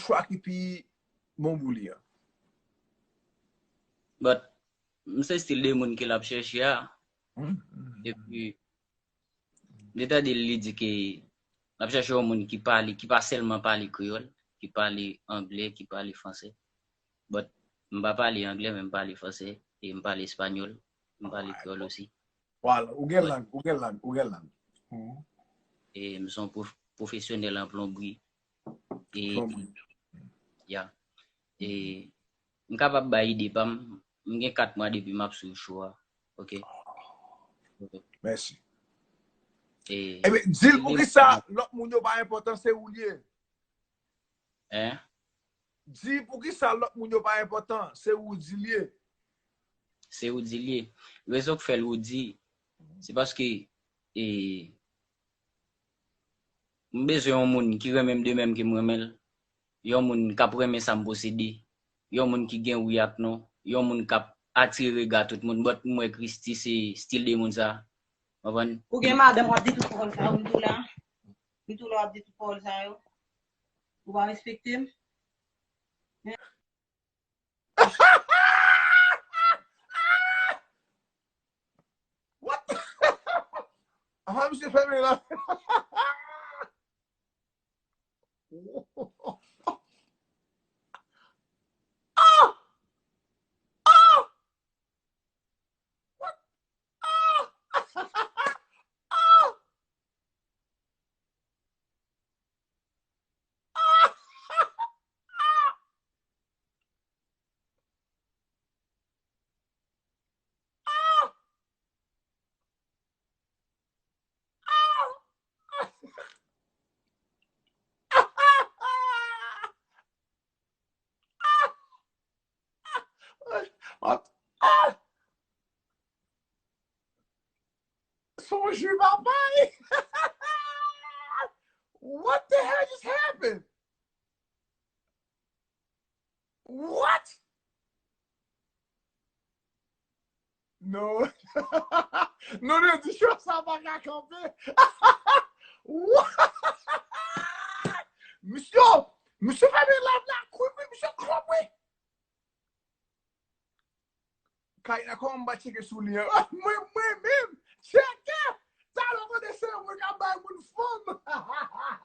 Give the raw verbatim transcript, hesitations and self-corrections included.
chwa ki pi bon pou li an. But, m se stil de moun ke l ap chèche a. Epi, m te tande l, li di ke l ap chèche yon moun ki pale, ki pa sèlman pale kreyòl, ki pale anglè, ki pale fransè. But, m pa pale anglè, men m pale fransè, e m pale espanyòl, m pale kreyòl osi. Wala, ou gen lang, ou gen lang, ou gen lang. E m se yon pwof- pwofesyonèl an plonbri. E, Plonbri. Ya. E m kapab bay ide pa m. M gen kat mwa depi m ap swiv show a. Ok. Mèsi. E, Ebyen, di l poukisa lòt moun yo pa enpòtan, se ou l ye. Hein? Di poukisa lòt moun yo pa enpòtan, se ou di l ye. Se ou di l ye. Rezon k fè l ou di, se paske e, m bezwen yon moun ki renmen m de menm ke m renmen l. Yon moun k ap renmen sa m posede. Yon moun ki gen wi ak non. Yon moun k ap atire rega tout moun. But m wè Christy se stil de moun sa. Konprann? Ou gen madanm, w ap di tout pawòl sa yo, m tou la. M tou la, w ap di tout pawòl sa yo. Ou pa respekte m? What the? Ah, misye fèmen la. Ah! Ah! What? Ah! Ah! What? Ah! Son jus papay! What the hell just happened? What? Non. Non, non, di show sa pa ka kanpe. What? Misye, misye fèmen live la, kwi, kwi, misye klòp, wi. Kayla, kòman m pa tcheke sou li an? Mwen, mwen menm, tcheke! Talè w tande se mwen k ap bay moun fanm.